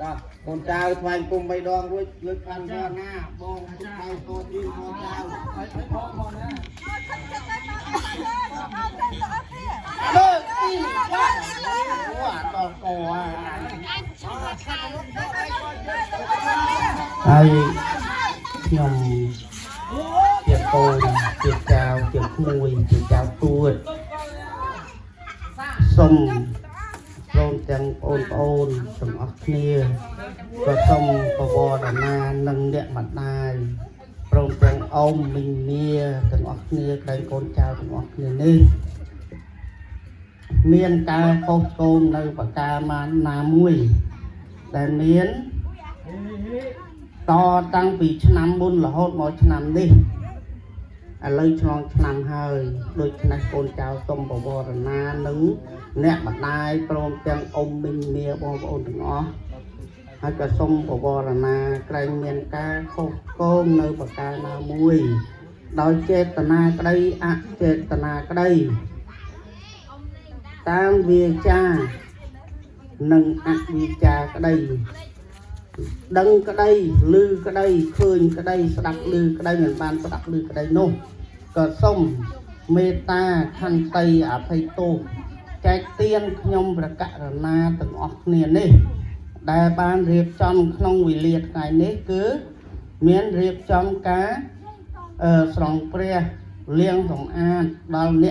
តោះកូនចៅថ្វាយគុំ3ដងរួចលើកកាន់វណាបងទុកដៃតជឿងកូនចៅលើកទីអូអាដល់កហើយខ្ញុំជាកូនជាចៅជាក្មួយជាចៅទួតសូមព្រមទាំងបងប្អូនទាំងអស់គ្នាក៏សូមបវរណានិងអ្នកម្ដាយព្រមទាំងអ៊ំមីងមាទាំងអស់គ្នាក្រែងកូនចៅទាំងអស់គ្នានេះ មានការខុសឆ្គងនៅប្រការបានណាមួយដែលមានតតាំងពីឆ្នាំមុនរហូតមកឆ្នាំនេះឥឡូវឆ្លងឆ្នាំហើយដូច្នេះកូនចៅសូមបវរណានិងអ្នកម្ដាយព្រមទាំងអ៊ំមីងមាបងប្អូនទាំងអស់ហើយក៏សូមបវរណាក្រែងមានការខុសឆ្គងនៅប្រការណាមួយ ដោយចេតនាក្តីអចេតនាក្តី តាមវាចានិងអវិជ្ជាក្តីដឹងក្តីឮក្តីឃើញក្តីស្ដាប់ឮក្តីមិនបានស្ដាប់ឮក្តីនោះក៏សូមមេត្តាខន្តីអភ័យទោសចែកទានខ្ញុំប្រកករណាទាំងអស់គ្នានេះ ដែលបានរៀបចំក្នុងវេលាថ្ងៃនេះគឺមានរៀបចំការអឺស្រង់ព្រះលាងសម្អាតដល់អ្នក